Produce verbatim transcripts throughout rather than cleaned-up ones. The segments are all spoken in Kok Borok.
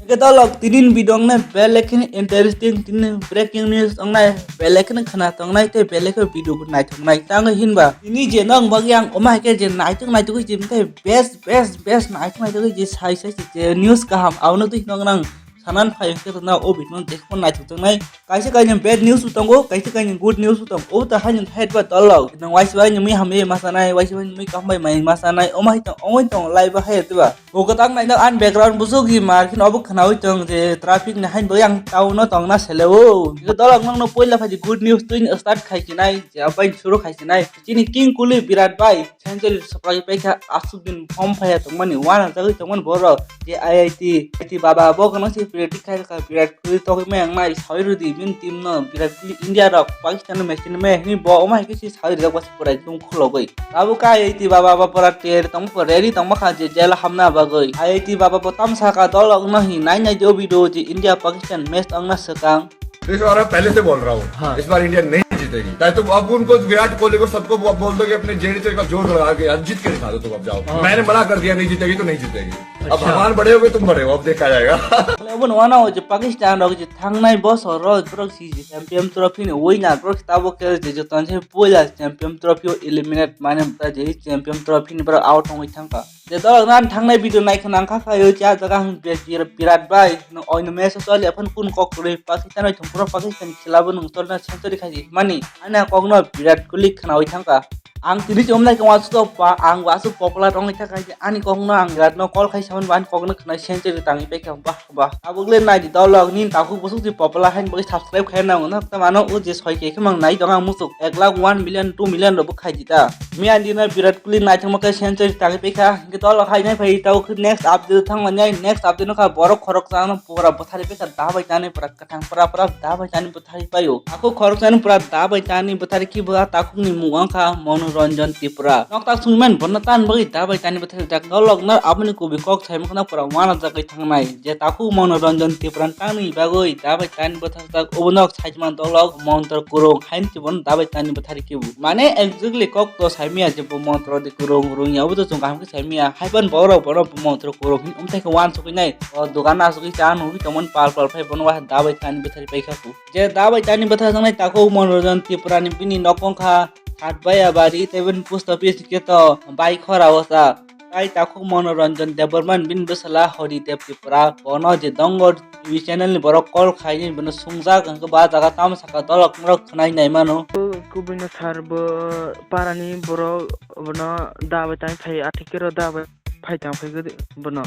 Hingke dolok tinin video wngnai belai kheno interesting, tinin breaking news wngnai belai kheno khna tongnai tei belai kheno video bo naithoknai. Tamo hinba tini je nong bagwi ang omo hai khe je naithok naithok je tei best best best naithok naithok je sai sai je news kaham abono twi nong nang sanan phai hingke to na o video no je phano naithok tongnai. Kaisa kainwi bad news bo tongo, kaisa kainwi good news bo tongo. Obo to haino head ba dolok. Nang waisa bai nwi hambai ma sanai, waisa bai nwi kaham bai mai ma sanai. Omo hai tong, omo hai tong live ba hai tiba. O kwtal nainok ani background busu gi mar khin obo khnaui tong je traffic ni haino yang town o tong na sele o. Dolok nang no poila phaji good news twi start khai khinai, je abai suru khai khinai. Chini King Kuli Birat bai century swprai paikha aswk din form phaiya tongmani, uanajagwi tongmani borok je I I T, I I T baba bo gwnang se predict khai kha Virat Kohli togwi mayang nai sawi rwdi bini team no Virat Kohli India rok Pakistan no match ni maya hwnwi bo omo hai khe se sawi rijak bwswk bwrai thum khulogwi. Tabuk khe I I T baba bo pura tiyari tongma kha ready tongma kha je jail hamna bagwi. I I T baba bo tamsa kha dolok no hi nai nai jo video je India Pakistan match ongna swkang. तो इस बार मैं पहले से बोल रहा हूँ, हाँ। इस बार इंडिया नहीं जीतेगी। चाहे तुम अब उनको, विराट कोहली को, सबको बो-, बोल दो कि अपने जेडी से एक बार जोर लगा के यार जीत के दिखा दो तुम, अब जाओ। हाँ। मैंने मना कर दिया नहीं जीतेगी तो नहीं जीतेगी। अब अच्छा। भगवान बड़े हो गए, तुम बड़े हो, अब देखा जाएगा। Obo no wana je Pakistan rok je thangnai bosor ro borok si je champion trophy ni winner borok tabuk khe je joto se puila champion trophy o eliminate mane ta je champion trophy ni borok out ongwi thangkha. Je dolok nan thangnai video nai khna ang kha khayo cha jaga hwn be-, Virat bai no oino match o choli aphano kun kok kwrwi Pakistan bai thum pura Pakistan khela bo nung choli na century khai mani ani kok no Virat Kohli khnaui thangkha. Ang tini chum lai kama suto pa ang wasu popular ongwi thangkha je ani kok no ang Virat no call khai samani ba ani kok no khna century tangwi paikha ba ba. Tabuk le nai di dolok nini takhuk busuk di popular hain bagwi subscribe khai nango na ta mano o je soi ke khemang nai dong ang musuk ek lakh one million two million rok bo khai di ta. Miya dino Virat Kohli naithokma khe century tangwi paikha. Hingke dolok hai nai phai tau khe next update thang manya, next update no kha borok khorok chano pura bwthari paikha da bai tani pura kwthang pura pura da bai tani bwthari paio. Ako khorok chano pura da bai tani bwthari ki bwla takhuk ni mung wngkha Manoranjan Tripura. Nokta sungman bono tan bagwi da bai tani bwthari jak dolok no aboni kubui kok saimwkhana pura wana jagwi thangnai. Je takhuk Manoranjan Tripura tangni bagwi da bai tani bwthari jak obo nok saitman dolok montro kurung hain tibon da bai tani bwthari kibu. Mane exactly kok to saimaya je bo montro de kurung rung ya, obo to chwng kaham khe saimaya. Haipan borok bono montro kurung hin umthai khe wan sokwi nai. O dogan asugwi cha nugwi tongmani pal pal phai bono wa da bai tani bwthari paikha ku. Je da bai tani bwthari jangnai takhuk Manoranjan Tripura ni bini nok wngkha Satbaya bari tei bini post office khe to bai khora o sa. Tai takhuk Manoranjan Debbarma ni bini bwsala Hori Dev Tripura bono je Dongor T V channel ni borok call khai ni bono sungjak hwnkhe ba jaga tamo saka dolok norok khwnai nai mano. Kubui no sar bo para ni borok bono da bai tang phai athikero da bai phai tang phai gede bono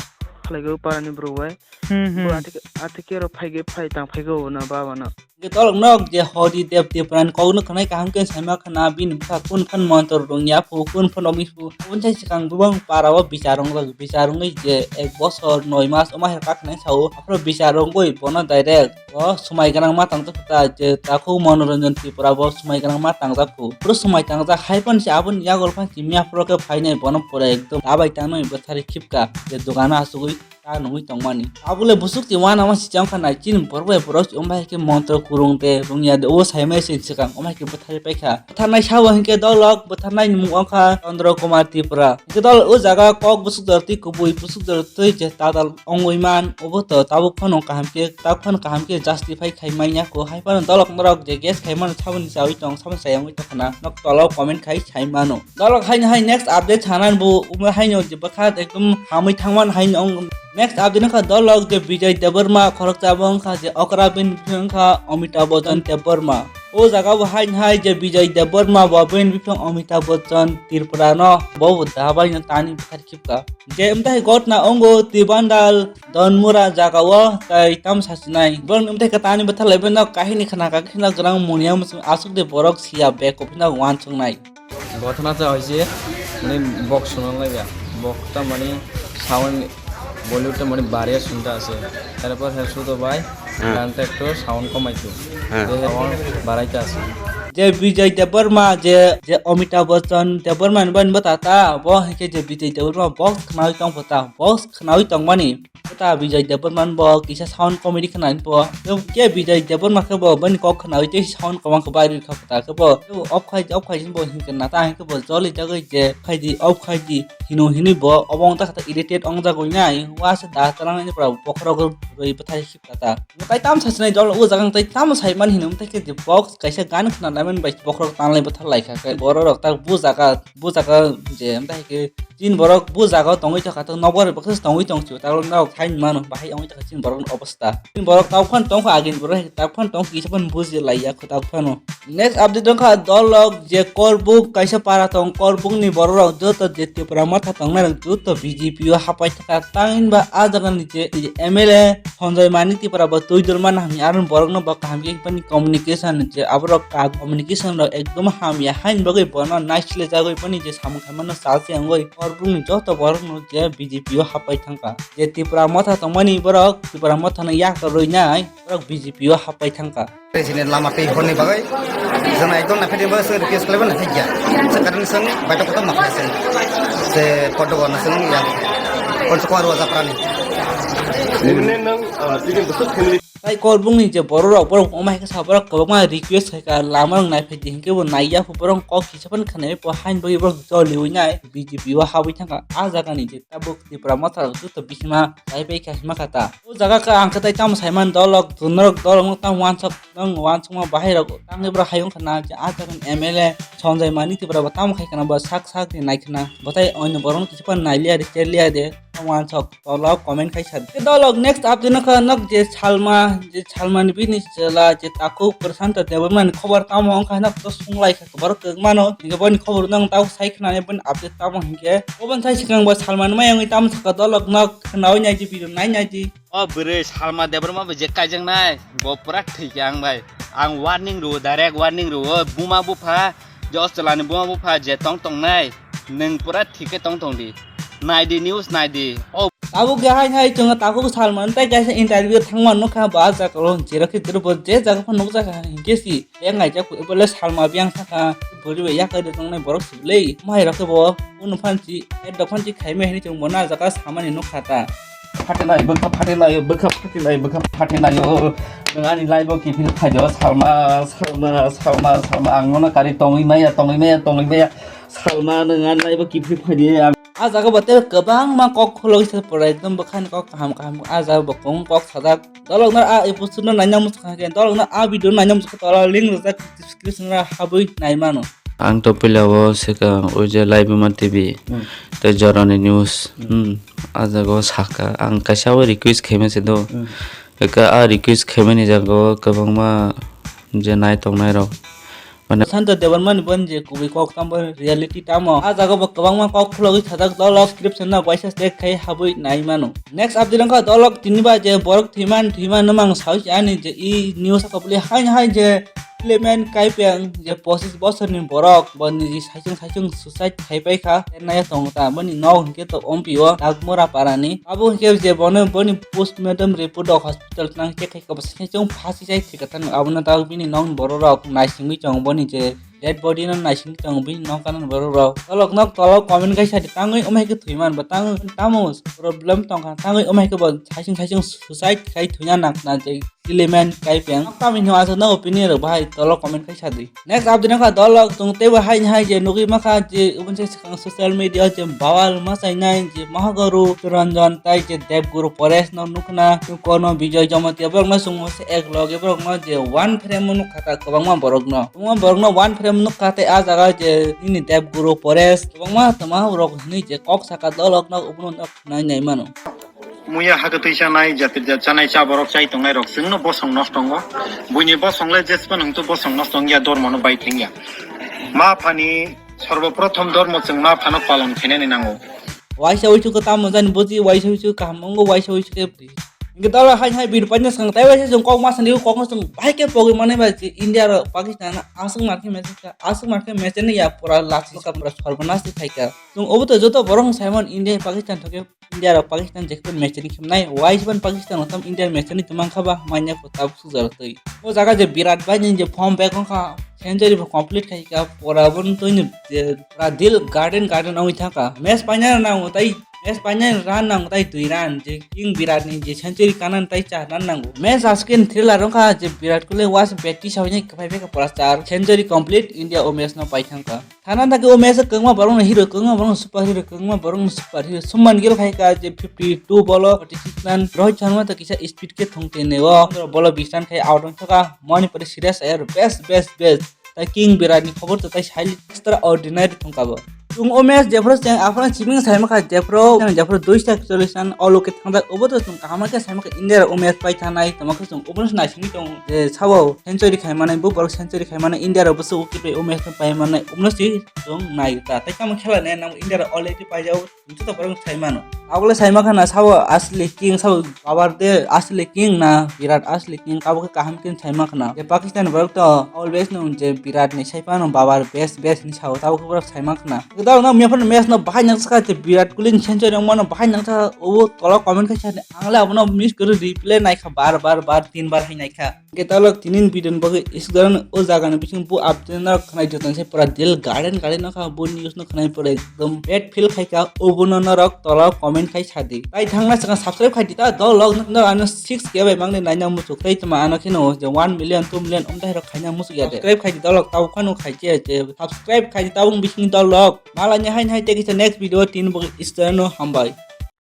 khlai go para ni borok bai. Hmm, hmm. Bo athik-, athikero phai ge phai tang phai go bono ba bono. Hingke dolok nok je Hori Dev Tripura ni kok no khwnai kaham khe saima khna bini bwkha kun phan montro rung ya phu kun phan omi phu. Oboni sai swkang bubang para o bichar wng rok, bichar wngwi je ek bosor noi mas omo hai kha khwnai sao. Aphuru bichar wngwi bono direct o swmai gwnang ma tang tok ta je takhuk Manoranjan Tripura bo swmai gwnang ma tang jak phu. Aphuru swmai tang jak hai phano se aboni yagol phan simi aphuru khe phainai bono pura ekdom da bai tangnai bwthari khipka je dogano asugwi ta nungwi tongmani. Tabule busuk ti wana ma sicham kha nai chini borok bai borok si ombai khe montro kurung de rungya de o saimai se swkang ombai khe bwthari paikha. Bwtharnai sabo hinkhe dolok bwtharnai ni mung wngkha Chandra Kumar Tripura. Hinkhe dolok o jaga kok busuk jor twi kubui busuk jor twi je tadal ongwi man obo to tabuk phano kaham khe tabuk phano kaham khe justify khai manya kho hai phano dolok norok je guess khai mano saboni chawi tong saboni chayangwi tong khna nok tolo comment khai sai mano. Dolok haino hai next update sana bo umla haino je bwkha ekdom hamwi thangman haino ong next update wngkha dolok je Vijay Debbarma khoroksa bo wngkha je okra bini biphang wngkha Amitabh Bachchan Debbarma. O jaga bo haino hai je Vijay Debbarma bo bini biphang Amitabh Bachchan Tripura no bo bo dabai no tani bwthar khipka. Je umtai gotna ongo Tibandal Donmura jaga o tai tam sasinai. Borok umtai ka tani bwthar laibai no kahini khna ka khina grang munia musung asuk de borok siya bek kophina wansuk nai. ঘটনাটা হয়েছে, মানে বক্স শোনা লাগে, বক্সটা মানে সাউন্ড বলিউডটা মানে বাড়িয়ে শুনতে আসে। তারপর হ্যাঁ শুধু ভাই হ্যাঁ। গানটা একটু সাউন্ড কমাইতো, হ্যাঁ। দেখে সাউন্ড বাড়াইতে আসে। Je Bijoy Debbarma, je, je Amitabh Bachchan Debbarma ni bani bwta ta, bo hinkhe je Bijoy Debbarma box khnaui tong pho ta, box khnaui tongmani bwta Bijoy Debbarma bo kisa sound comedy khnaui pho. Ke Bijoy Debbarma khe bo bani kok khnaui tei sound kwbang khe bai rwkha pho ta khe bo. Off khai, off khai bo hinkhe nata hinkhe bo joli jagoi je khai di, off khai di hino hinui bo obo wng ta khe irritate wng jagoi nai, wa se da talang ni pura bokhorok rwi bwthai. Tata. Tai tam sa sinai dol o jaga tai tam sai man hino tai khe box kaisa gan khna lai man bai bokhorok tanglai bwthar lai kha. Borok rok ta bu jaga, bu jaga je tai khe tin borok bu jaga tongwi thaka to nokbar bwkha tongwi tong chu ta nok thain mano bahai ongwi thaka tin borok obostha. Tin borok tau phan tong kha agin borok tau phan tong kisa phan buji lai ya kho tau phano. Next update wngkha dolok je Korbuk kaisa para tong, Korbuk ni borok rok joto je Tipra Motha tongnai rok joto B J P o hapai thaka, tang hinba a jaga ni je M L A Sanjay Manik Tipra bo twi dol mana hamya, aro borok no bo kaham khe bani communication je aborok ka communication rok ekdom hamya, hain bagwi bono naisle jagwi bani je samung khaimano salse wngwi Korbuk ni joto borok no je B J P o hapai thangkha. Je Tipra Motha tongmani borok Tipra Motha no yak rwinai borok B J P o hapai thangkha. President lama tei horni bagwi jana ekdom naphidi bagwi se request khlaiba naphikya. Se karon seng baita kotor makhai se. Se kodogo na seng ya. Kon se kwaro japrani. Ini nang, ah, ini besok family. Tai Korbuk ni je borok rok, borok omai khe sa borok kwbangma request khai ka lama rok naiphidi hinkhe bo naiya pho borok kok kisa phan khnai pho hain bagwi borok joliwi nai B J P o habwi thangkha. A jaga ni je tabuk Tipra Motha rok joto bihima tai bai kha hima kha ta. O jaga khe ang khe tai tamo saiman dolok, norok dolok no tamo wansok, nang wansokma bahai rok tangwi bwrok hayung khana je a jaga ni M L A Sanjay Manik Tipra bo tamo khai khana bo sak sak ni nai khana bo tai oino borok no kisa phan nai liya de cher liya de tamo wansok dolok comment khai sa de. Dolok next update no kha nok je Salma, je Salma ni bini chwla je takhuk Prasanta Debbarma ni khobor tamo wng kha nok to sung lai kha borok kwbangma no hinkhe boni khobor no ang tamo sai khana boni update tamo hinkhe oboni sai swkang bo Salma ni mayung tamo saka dolok nok khnaui nai di video nai nai di. O bwrwi Salma Debbarma bo je kaijaknai, bo pura thwikha ang bai. Ang warning rwo, direct warning rwo, buma bupha, je Australia ni buma bupha je tong tongnai, nwng pura thik khe tong tong di. Nai di news nai di. O. Tabuk khe hai hai chwng takhuk Salma tei kaisa interview thangma nukha, ba jaga o jero khe jero bo je jaga phan nukjakha hinkhe si. Yang ngai jak bole Salma biyang saka bwrwi bai yakai de tongnai borok sibli. Mai rok khe bo unu phansi, head dok phansi khaimai hinwi chwng bo na jaga samani nukha ta. Phatinai bwkha phatinai bwkha phatinai bwkha phatinai o. Nwng ani live o kiphil phaido Salma, Salma, Salma, Salma, ang nono kari tongwi maya, tongwi maya, tongwi maya. Salma, nwng ani live o kiphil phaidi. A jaga bo tei kwbangma kok khulogwi se pura ekdom bwkhani kok kaham kaham a jaga bo kwbang kok sajak. Dolok no a episode no naina muchukha khe, dolok no a video no naina muchukha tola link rijak description o habwi nai mano. Ang to puila o swkang o je Laibuma T V Hmm. tei Jorani News Hmm. hmm, a jaga o sakha ang kaisa o request khaima se do. Hmm. Eka a request khaimani jaga o kwbangma je nai tongnai rok. Mane Santa Debbarma ni boni je kubui kok tamo reality tamo. A jaga bo kwbangma kok khulogwi sajak dolok description no waisa check khai habwi nai mano. Next update wngkha dolok tini ba je borok thwiman thwiman no mang sawi se ani je i news ko bole hai hai je Clement Kaipeng je pochis bosor ni borok bo niji saichung saichung suicide khai pai kha naya tongo ta boni nok hinkhe to ompi o Dagmura para ni abo hinkhe je bono boni postmortem report o hospital tang check khai khe bo saichung phasi sai thika tang abono ta bini nok ni borok rok naisingwi tongo boni je dead body no naising tongo bini nok gana borok rok. Tolok nok tolok comment kaisa di tangwi omai khe thwiman bo tangwi tamo problem tongkha tangwi omai khe bo saising saising suicide khai thwina nangkha je Clement Kaipeng. Tamo hino aswk no opinion rok bahai tolok comment kaisa di. Next update wngkha dolok chwng teibo hai hai je nugwi mankha je oboni se swkang social media je bawal ma chainai je Mahagoru Chiranjan tai je Devguru Paresh no nukna kono Bijoy Jamatia borok no chwngmo se ek loge borok no je one frame o nukha ta kwbangma borok no. Kwbangma borok no one frame nukha tei ah jaga je nini Devguru Paresh kwbangma tongma rok hinui je kok saka dolok no obono no khwnai nai mano. Muya ha kwtwi chanai, japir jat chanai, cha borok chai tongnai rok chwngno bosong nosto wngo. Buini bosong le jespa nung to bosong nosto wngya, dormo no bai thengya. Ma phani sorbo prothom dormo chwng ma phano palon khainani nango. Waisa uisu ko tamo jani buji, waisa uisu kaham wngo, waisa uisu ke bri. Inke dolo hai hai bir panya sang tai waisa jong kok ma sandi kok no jong bai ke pogwi mane ba India ro Pakistan asung marke message ka, asung marke message ni ya pura lasi ka pura sorbo nasi khai ka. Jong obo to joto borok Simon India Pakistan thoke India rok Pakistan je khe match ni khemnai, wai se ban Pakistan o tam India match ni twmang kha ba manya ko tabuk sukjak twi. O jaga je Virat bai ni je form back wng kha, century bo complete khai ka, pora bo twini je pura dil garden garden ongwi thangka. Match paina nango tai, match paina run nango tai dui run, je King Virat ni je century kanan tai char run nango. Match askin thriller wngkha je Virat Kohli was beti sawi ni kwphai phaikha pura char century complete India o match no pai thangka. Thana thangkhe o match o kwbangma borokno hero, kwbangma borokno super hero, kwbangma borokno super hero. Shubman Gill khai ka je fifty two bolo forty six run, Rohit Sharma to kisa speed khe thung tene o, pondro bolo bis run khai out wng thaka, Manipuri serious air best, best, best. Tai King Virat ni khobor to tai sai extraordinary thung ka bo. Chung o match jephru cheng aphano chiming sai makha jephru, jephru dui sta actualization o loke thangjak obo to chung kaham khe sai makha India o match pai thanai tamo khe chung obo naisingwi tong je sabo century khai manai bo borok century khai manai India rok bwswk wicket bai o match no pai manai omo si chung nai ta tai tamo khela ne nang India rok already paijao. Joto borok sai mano. Abole sai makha na sabo asli king sabo babar de asli king na Virat asli king abo khe kaham king sai makha na. Je Pakistan borok to always no je Virat ni sai pano babar best best ni sao tabo khe borok sai makha na. Gdal na miya phano match no bahai nang saka je Virat Kohli ni century mano bahai nang saka o tolo comment khai sani ang le abono miss kori replay nai kha bar bar bar tin bar hai nai kha. Hingke talok tinin video ni bagwi isgaran o jaga ni bising bo update no khnai joto se pura dil garden garden no kha bo news no khnai pura ekdom bad feel khai ka obo no norok tolo comment khai sadi. Tai thangna swkang subscribe khai di ta dolok no ano six K bai mangni naina musuk tai tuma ano kheno je one million two million om dai rok khaina musuk ya de. Subscribe khai di dolok tau khano khai che je subscribe khai di tabung bising dolok. Malani hai hai te kisa next video tin bagwi isgaran no hambai.